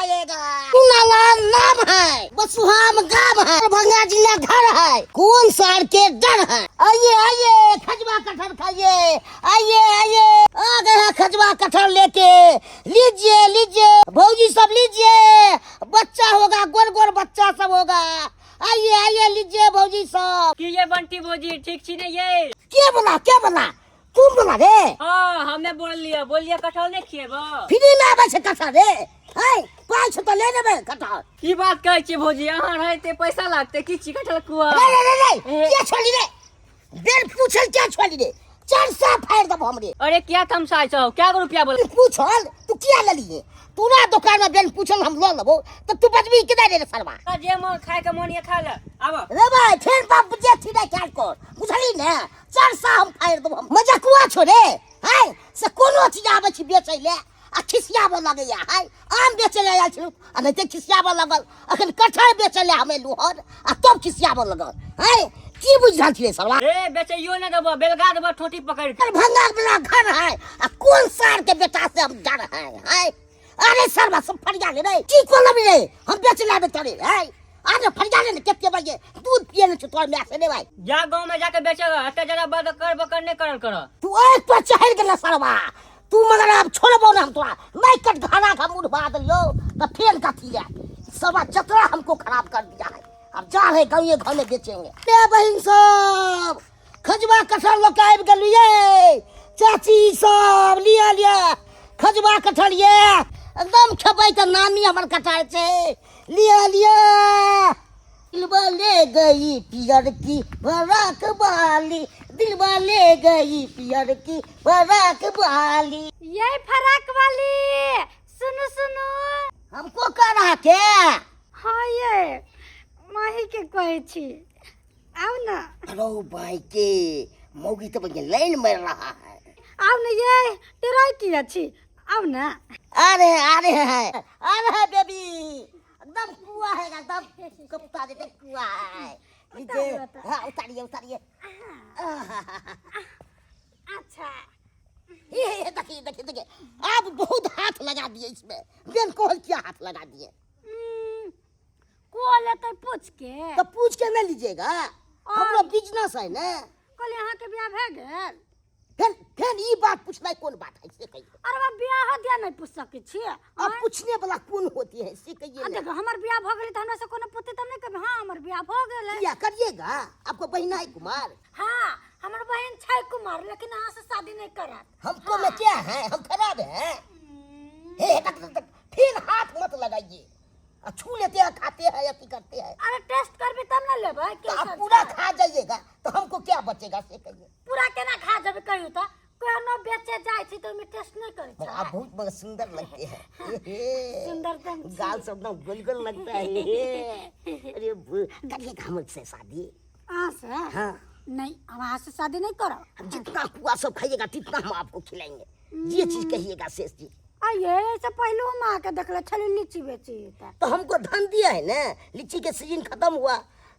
खाएगा। नाला नाम है, बसुहाम गाम है, दरभंगा जिला घर है, कौन सार के डर है। आइए आइए खजवा कटहल खाइए, आइए आइए, आ गए हैं खजवा कटहल लेके, लीजिए लीजिए भौजी सब लीजिए, बच्चा होगा गोर गोर बच्चा सब होगा, आइए आइए लीजिए भौजी सब। की ये बंटी भौजी ठीक छी ने ये? के बोला के बोला तुम बोला रे? हाँ हमें बोल लिया, बोलिए कटहल नहीं खिएबो? फ्री में आबै छै कटहल रे, है पाइ छै तऽ ले लेबै कटहल। की बात कहै छी भौजी, अहाँ रहते पैसा लागते की छी कटहल कुआ? रे रे रे रे के छोड़ी रे, बेर पूछल क्या छोड़ी रे, चार सा फाड़ देबो हमरे। अरे क्या थमसाइ छौ, क्या गो रुपया बोल? पूछल तू किया लेलिए? तोरा दुकान में बेन पूछल हम ल लेबो तऽ तू बजबी केना रे सरवा? जे मन खाय के मन ये खा ले आब। रे भाई फेर बाप जे थी नहीं ख्याल कर, बुझली ने? चार सा हम फाड़ देबो, हम मजाकुआ छो रे है से कोनो चीज आबै छी बेचै ले आ खिसियाबऽ लगैया है। आम बेचै ले आयल छलहुँ आ नहि तऽ खिसियाबऽ लगल, अखन कटहर बेचै ले हम एलहुँ हन आ तब खिसियाबऽ लगल है। की बुझि रहल छी रे सरवा? ए बेचैयो ने देबो, बेलगा देबो ठोटी पकड़ के। दरभंगा वाला घर है आ कोन सार के बेटा से हम डर है है। अरे सरवा सब फरिया ले रे, की कोलम रे हम बेच लाबे तोरे है। अरे फरिया ले ने केते बजे दूध पिए ने तोर my से रे भाई। जा गांव में जाके बेचेगा, एते जरा बद कर बकर नहीं करल कर। तू एक पर चढ़ गेल सरवा तू, मगर अब छोड़बो ना हम तोरा, नहीं कट घाना का मुंह बा दियो तो फेन कथी ले सरवा, जतरा हमको खराब कर दिया है। अब जा रहे गाँव घर में बेचेंगे। ए बहिन सब खजवा कटहल लऽ के आबि गेलियै, चाची सब लिअ लिअ खजवा कटहल, ये एकदम खेबै तऽ नामी हमर कटहल छै, लिअ लिअ। दिलवा ले गई पियर की फराक वाली, दिलवा ले गई पियर की फराक वाली। ये फराक वाली सुनो सुनो। हमको कह रहा के? हाँ ये माही के कहै छी, आओ ना। अरे भाई के मौगी तो बगे लाइन मार रहा है। आओ ना ये तेरा की अच्छी, आओ ना। अरे अरे है अरे बेबी एकदम कुआ है, एकदम कपता देते कुआ है। नीचे हाँ उतारिए उतारिए। अच्छा ये देखिए देखिए देखिए आप बहुत हाथ लगा दिए इसमें, बेन कोहल क्या हाथ लगा दिए। को लेते पूछ के? तो पूछ के नहीं लीजिएगा, हम लोग बिजनेस है ना। कल यहाँ के ब्याह भए गेल? फिर फिर ई बात पूछना कौन बात है से कहिए। अरे बा ब्याह दिया नहीं पूछ सकै छी। अब पूछने वाला कौन होती है से कहिए। देखो हमर ब्याह भ गेल त हमरा से कोनो पूछते तब नहीं कहबे। हां हमर ब्याह भ गेल। क्या करिएगा? आपको बहिना है कुमार? हां हमर बहन छै कुमार, लेकिन अहाँ से शादी नहीं करत। हमको में क्या है, हम खराब हैं? हे तक तक फिर हाथ मत लगाइए, छू लेते हैं खाते हैं या की करते हैं। अरे टेस्ट करबी तब ना लेबै। तो आप पूरा खा जाइएगा तो हमको क्या बचेगा से कहिए। पूरा केना खा जेबै कहियो त, कोनो बेचे जाय छी त ओइमे टेस्ट नहीं करै छै। आप बहुत मगर सुंदर लगते हैं। सुंदर त गाल सब एकदम गोल गोल लगता है। अरे करिएगा हमसे शादी? अहाँ से? हाँ। नहीं हम अहाँ से शादी नहीं करब। हम जितना कुआ सब खाइएगा तितना हम आपको खिलाएंगे, जे चीज कहिएगा से चीज। आइए से पहले हम आके देखले छली लीची बेची तो हमको धन दिया है ना। लीची के सीजन खत्म हुआ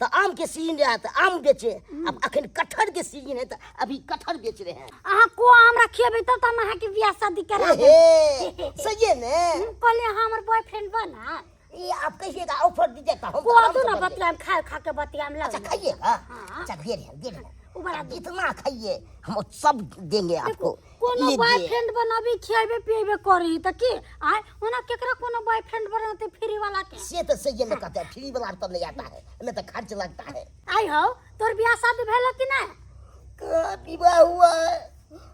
तो आम के सीजन रहा तो आम बेचे, अब अखन कटहर के सीजन है तो अभी कटहर बेच रहे हैं। अहाँ को आम रखिएबै तब तो हम अहाँ के बियाह शादी करा देब। सही है ने? कहलिए अहाँ हमर बॉयफ्रेंड बना। ये आप कहिएगा ऑफर दीजिएगा हम को आराम दू से ना बन जाएगा। बतियाम, खा खा के बतियाम लग। अच्छा खाइएगा? हाँ। अच्छा दे रहे हैं, दे रहे हैं। उ बड़ा दू। जितना खाइए हम सब देंगे आपको। कोनो लीजिए। बॉयफ्रेंड बनाबी खियाबे पियाबे करी त की आय ओना केकरा कोनो बॉयफ्रेंड बनाते फ्री वाला के? से तो सही में कहते हैं, फ्री वाला तब नहीं आता है, हमें तो खर्च लगता है। आई हो तोर बियाह शादी भेल कि नहीं? कहाँ विवाह हुआ है,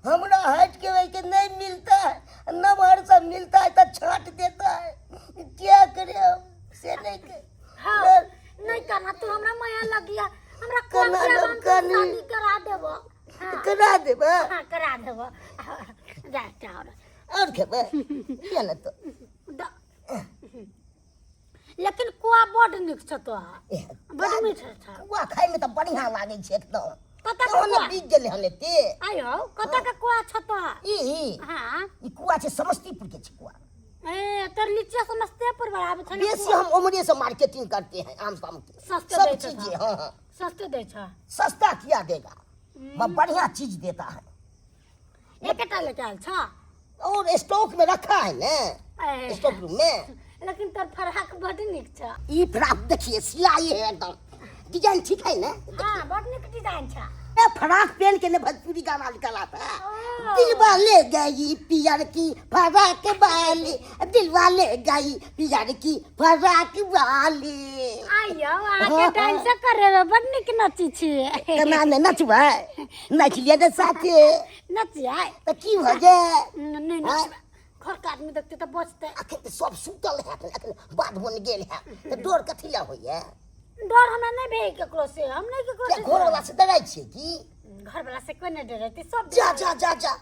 हमरा हट के वैसे नहीं मिलता है, नमहर सब मिलता है तो छांट देता है, क्या करे हम से नहीं कर। हाँ, नहीं करना तू हमरा माया लगिया, हमरा कना कना नम कनी। शादी करा देबो। हाँ। करा देबो? हाँ करा देबो। जा जा और खेबे लिया ना तो। लेकिन कुआ बड नीक छ तोहर, बड मीठ छ। कुआ खाय में तो बढ़िया लागे छै एकदम। कतऽ के तहन कुआ? बीत गेलै हन एते। आयो कतऽ के कुआ छ तोहर? ई? हाँ। ई कुआ छै समस्तीपुर के छै कुआ। ए तोर लीची समस्तीपुर बराबर छ ने बेसी कुआ? हम उमरे से मार्केटिंग करते हैं आम शाम के। सस्ते सब दै छ चीज तऽ। हाँ, हाँ। सस्ते दै छ। सस्ता किया देगा, मैं बढ़िया चीज देता है। एकेटा लेके आयल छ? और स्टॉक में रखा है ने, ए। स्टॉक रूम में। लेकिन तोर फराक बड नीक छ। ई फ्राक देखिए, सिलाई है एकदम, डिजाइन ठीक है ना? हाँ, बड नीक डिजाइन छ। ए फ्राक पहन के ने भोजपुरी गाना निकला था। ओ। दिल वाले गई पियर की फराक वाली, दिल वाले गई पियर की फराक वाली। आइयो, अहाँके डांस करे में बड नीक नची छी। केना ने नचबै? नाच लिअ ने साथे। नचियै? तऽ की भऽ जाय? नहि नचबै, घर के आदमी देखते तऽ बचते। अखन तऽ सब सुतल हैत, अखन बाध बन गेल हैत, तऽ डर कथी लए होइए? डर हमरा नहि भेल केकरो से, हम नहि केकरो किया से। घर वाला से डराइ छियै की? घर वाला से कोई नहि डरेतै सब। जा जा जा जा,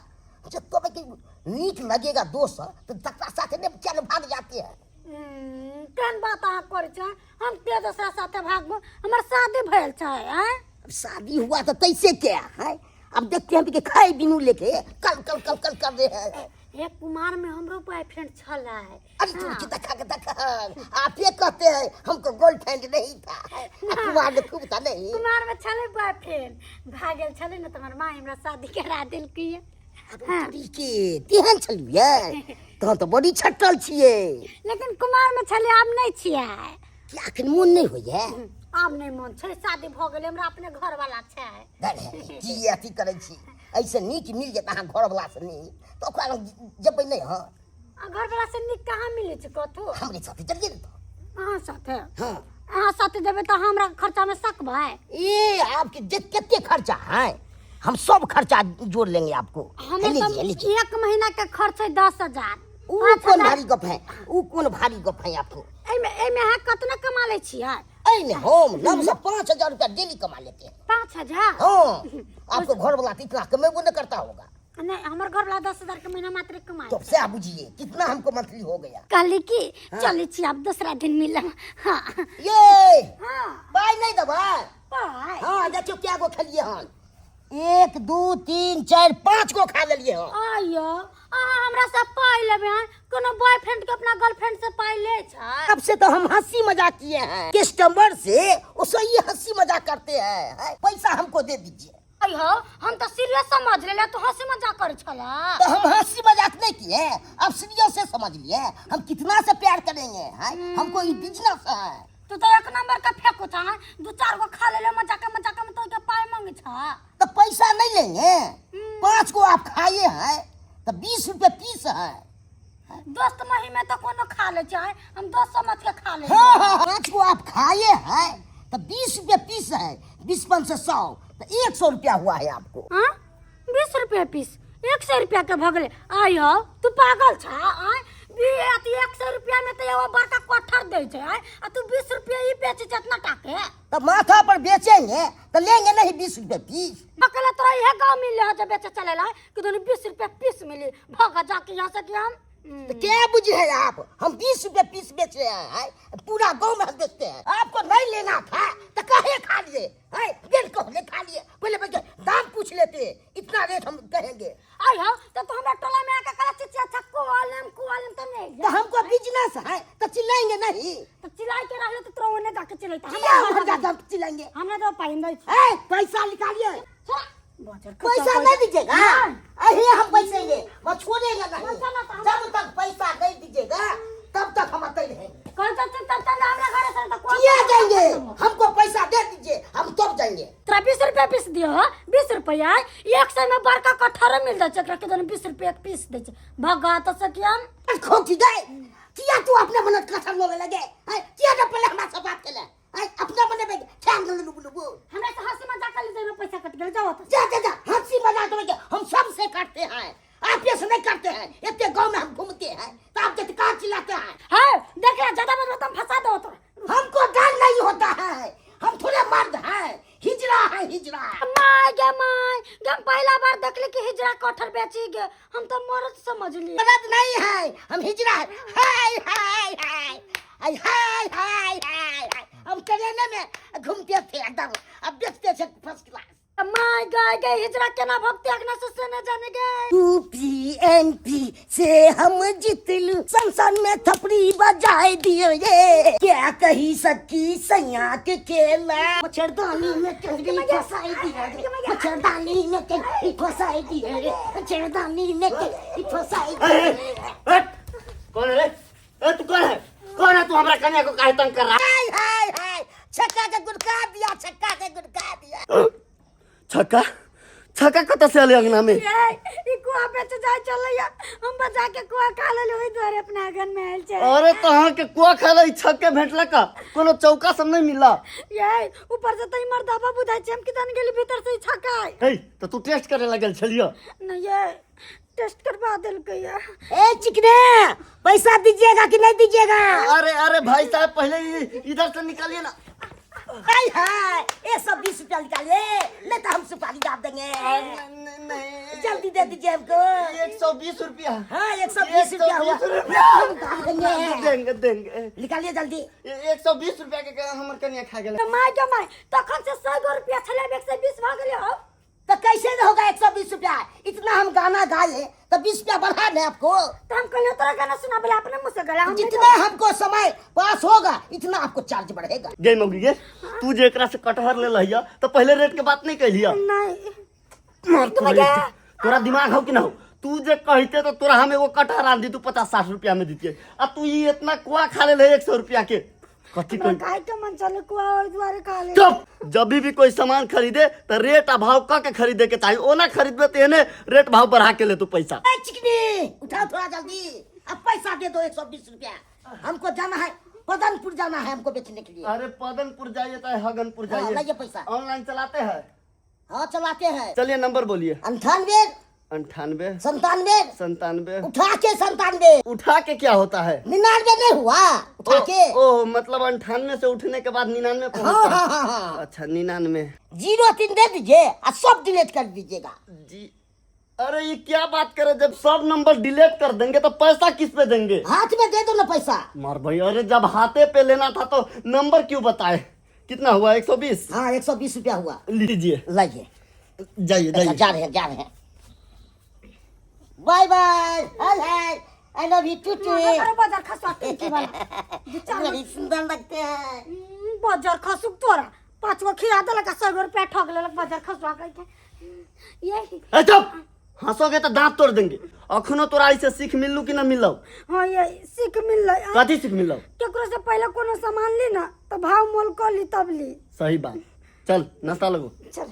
जब तोरा के नीक लगेगा दोस्त तो तकरा साथे ने क्या भाग जाते हैं। केहन बात अहाँ करै छै? हम के दोसरा साथे भागबो? हमर शादी भेल छै। आँय? अब शादी हुआ तो तैसे क्या है? अब देखते हैं कि खाए बिनू लेके कल कल कल कल कर रहे हैं। एक कुमार में हमरो बॉयफ्रेंड छलै। अरे तुम की देखा के देखा, आप ये कहते हैं हमको गर्लफ्रेंड नहीं था। आ कुमार में खूब था नहीं? कुमार में छलै बॉयफ्रेंड, भागल छलै ने तऽ हमर माँ हमरा शादी करा देलकै। हाँ। के तेहन छलियै तहन तऽ बड़ी छटल छियै। लेकिन कुमार में छलै, आब नहि छियै। कि अखन मोन नहि होइए? आब नहि मोन छै, शादी भऽ गेलै, हमरा अपने घर वाला छै। की अथी करै छी, एहिसँ नीक मिल जेत अहाँ घरवला से नीक तऽ ओकरा लग जेबै नहि? हँ। आ घरवला से नीक कहाँ मिलै छै कतहु? हमरे साथे चलिए ने तऽ। अहाँ साथे? हाँ। अहाँ साथे जेबै तऽ हमरा खर्चामे सकबै? ए आपके जे कते खर्चा है, हम सब खर्चा जोड़ लेंगे आपको। हमर लीजिए, तऽ लीजिए। एक महीना के खर्च है 10,000। ऊ पाँच कोन हजार। भारी गप है, ऊ कोन भारी गप है आपको? एहिमे अहाँ कतना कमा लै छियै? एहिमे हम नौ से 5,000 रुपया डेली कमा लेते हैं। 5,000? हाँ, आपको घर वाला तो इतना कमेबो नहीं करता होगा। नहीं, हमर घर वाला 10,000 के महीना मात्र कमाए। तो से आप बुझिए कितना हमको मंथली हो गया। कहली कि चलै छी, आब दूसरा दिन मिलब। हाँ। ये हाँ। पाई नहीं देबै? पाइ? हाँ, देखियो क्या गो खेलिए हन, 1 2 3 4 5 गो खा लेलिए हन। आयो, अहाँ हमरा से पाइ लेबै? हन कोनो बॉयफ्रेंड के अपना गर्लफ्रेंड से पाइ ले छै? अब से तो हम हंसी मजाक किए हैं कस्टमर से, वो सही हंसी मजाक करते हैं, हैं? पैसा हमको दे दीजिए। अयो, हम तो सीरियस समझ लेले, तू हंसी मजाक कर छला। तो हम हंसी मजाक नहीं किए, अब सीरियस से समझ लिए। हम कितना से प्यार करेंगे, हैं? हमको ये बिजनेस है। तू तो एक नंबर का फेंकू था, दू चार गो खा लेले मजाक मजाक में तो के पाइ मांगे छा। तो पैसा नहीं लेंगे? 5 गो आप खाए हैं तो 20 रुपए पीस है। दोस्त मही में तो कोनो खा ले चाहे, हम दोस्त समझ के खा ले। हाँ हाँ, 5 गो आप खाए हैं तो 20 रुपए पीस है, 20 पंच 100, तो 100 रुपया हुआ है आपको। हाँ, 20 रुपया पीस 100 रुपया के भगले। आयो, तू पागल छा? आय, अथी 100 रुपया में तो एगो बड़का कोठर दै छै। आय, आ तू 20 रुपया ई बेचे छै इतना टाके? तो माथा पर बेचेंगे तो लेंगे नहीं 20 रुपये पीस? अकेले तोरा इहे गांव मिले है जो बेचे चले ला कि दोनों 20 रुपया पीस मिली, भागा जाके यहाँ से कि हम। तो क्या बुझे हैं आप, हम 20 रुपये पीस बेच रहे हैं, हैं? पूरा गांव में हम बेचते हैं। आपको नहीं लेना था तो काहे खा लिए, हैं? बिल को ले खा लिए, पहले बच्चे दाम पूछ लेते, इतना रेट हम कहेंगे। आई हो तो हमरा टोला में आके कला चिचिया था कोलम कोलम तो नहीं। तो हमको बिजनेस है तो चिल्लाएंगे नहीं? तो चिल्लाए के रहले तो तोरा ओने जाके चिल्लाइता। क्या उधर जाके हम चिल्लाएंगे? हमरा तो पाइन दै छी। ए, पैसा निकालिए। बजर पैसा नहीं दीजिएगा? नहीं। अरे हम पैसे ले, मैं छोड़ेगा नहीं। पैसा ना तो हम- जब तक पैसा नहीं दीजिएगा तब तक हम आते रहेंगे। कल तक तब तक हमरा घरे से तो कोई किया जाएंगे, हमको पैसा दे दीजिए, हम तब जाएंगे। तोरा 20 रुपया पीस दियो, 20 रुपया 100 में बड़का कटहर मिल जाय छै, एकरा के दोनों 20 रुपया एक पीस दै छै। भगा तो सकियन। अरे खोटी गए किया तू अपने मन कटहर लेने लगे हैं? किया ना पहले हमारे से बात कर ले, हैं? अपना मन में ठैंग लुबु लुबु। हमरा से हंसी मजाक कर ले, पैसा कट गेल, जाओ तो। जा जा जा, हंसी मजाक में हम सबसे काटते हैं, आप ये से नहीं करते हैं। इतने गांव में हम घूमते हैं तो आप जब कहाँ चिल्लाते हैं? हाँ, देख रहा ज्यादा मत तुम फंसा दो तो। हमको डर नहीं होता है, हम थोड़े मर्द हैं, हिजड़ा है हिजड़ा। My गे my गे, हम पहला बार देखले कि हिजड़ा कटहर बेची गे, हम तो मर्द समझ लिए। मर्द नहीं है, हम हिजड़ा है। हाय हाय हाय हाय हाय हाय हाय हाय, हम ट्रेन में घूमते थे एकदम, अब बेचते थे फर्स्ट क्लास। My गाय गे, हिजड़ा केना भक्ति अगना से से न जाने गे। यूपी एमपी से हम जीतलू, संसद में थपड़ी बजाए दियो ये। क्या कही सकी सैया के केला, मच्छरदानी में कंगरी फंसाई दियो रे, मच्छरदानी में कंगरी फंसाई दियो रे, मच्छरदानी में कंगरी फंसाई दियो रे। हट, कौन है रे? ए, तू कौन है? तू हमरा कन्या को काहे तंग कर रहा? हाय हाय हाय, छक्का के गुड़का दिया, छक्का के गुड़का दिया। छक्का? छक्का कतऽ से एलै अंगना में? ये ई कुआ बेच जाय चलैया, हम बजा के कुआ खा लेली, ओहि दुआरे अपना आंगन में आयल छै। अरे तो अहाँ के कुआ खा ले छक्के भेटलक का? कोनो चौका सब नहीं मिला? ये ऊपर से त इमर दाबा बुझाइ छै, हम किदन गेली भीतर से ई छक्का आइ। हे तो तू टेस्ट करे लगल छलियो? नहीं, ये टेस्ट करवा देलकै ये। ए चिकने, पैसा दीजिएगा कि नहीं दीजिएगा? अरे अरे भाई साहब, पहले इधर से निकालिए ना। हाय हाय, ये सब 20 रुपया निकालिए, नहीं तो हम सुपारी दाब देंगे। नहीं, जल्दी दे दीजिए हमको। 120 रुपया। हाँ, 120 रुपया हुआ। 120 रुपया। हम दाब देंगे। देंगे देंगे। निकालिए जल्दी। 120 रुपया के हमर कनिया खा गेलै। तऽ my के my, तखन से 100 गो रुपया छलै, अब 120 भऽ गेलै। अब तो कैसे न होगा 120 रुपया? इतना हम गाना गाए तो 20 रुपया बढ़ा दे आपको। तो हम कहलियो तोरा गाना सुनाबे ला, अपने मुंह से गला हम जितना हमको समय पास होगा इतना आपको चार्ज बढ़ेगा। गे मौगी गे, तू जे एकरा से कटहर ले लहिया तो पहले रेट के बात नहीं कहलिया। नहीं। मार तोरा, तोरा दिमाग हो कि ना हो? तू जे कहते तो तोरा हम एगो कटहर आन दी, तू 50-60 रुपया में दीतिए, आ तू ई इतना कुआ खा ले 100 रुपया के। कथी हमरा कही? खाय के मन चले कुआ, ओहि दुआरे खा ले। चुप। जब भी कोई सामान खरीदे तो रेट आ भाव क के खरीदे के चाहिए, ओना खरीदबे तो एने रेट भाव बढ़ा के ले तू पैसा। ए चिकनी, उठाओ थोड़ा जल्दी, अब पैसा दे दो 120 रुपया। हमको जाना है पदनपुर, जाना है हमको बेचने के लिए। अरे पदनपुर जाइए तो हगनपुर हाँ, जाइए। लाइए पैसा। ऑनलाइन चलाते हैं? हाँ चलाते हैं। चलिए नंबर बोलिए। 98 98 97 97 उठा के 97। उठा के क्या होता है? 99 नहीं हुआ, उठा के। ओ, मतलब 98 से उठने के बाद 99 हाँ, पहुंचता। हाँ, हाँ, हाँ। अच्छा 99। 03 दे दीजिए और सब डिलीट कर दीजिएगा। जी अरे ये क्या बात करे, जब सब नंबर डिलीट कर देंगे तो पैसा किस पे देंगे? हाथ में दे दो ना पैसा। मार भाई, अरे जब हाथे पे लेना था तो नंबर क्यों बताए? कितना हुआ? 120? हाँ 120 रुपया हुआ। लीजिए। लाइए। जाइए, अच्छा, जाइए। जा रहे हैं, जा रहे हैं। Bye bye, hi hi, I love you too too. अरे बाजार खसुआ टिंकी वाला दू चार गो। बड़ी सुंदर लगते हैं। बाजार खसुक तोरा 5 गो खिया देलक आ 100 गो रुपया ठग लेलक बाजार खसुआ कहि के। ये ए चुप, हंसोगे तो दांत तोड़ देंगे। अखनो तोरा ऐसे सीख मिललू कि ना मिलौ? हाँ ये सीख मिललै। कथी सीख मिलौ? केकरो से पहले कोनो सामान ली ना तो भाव मोल क ली तब ली। सही बात। चल नाश्ता लगो। चल।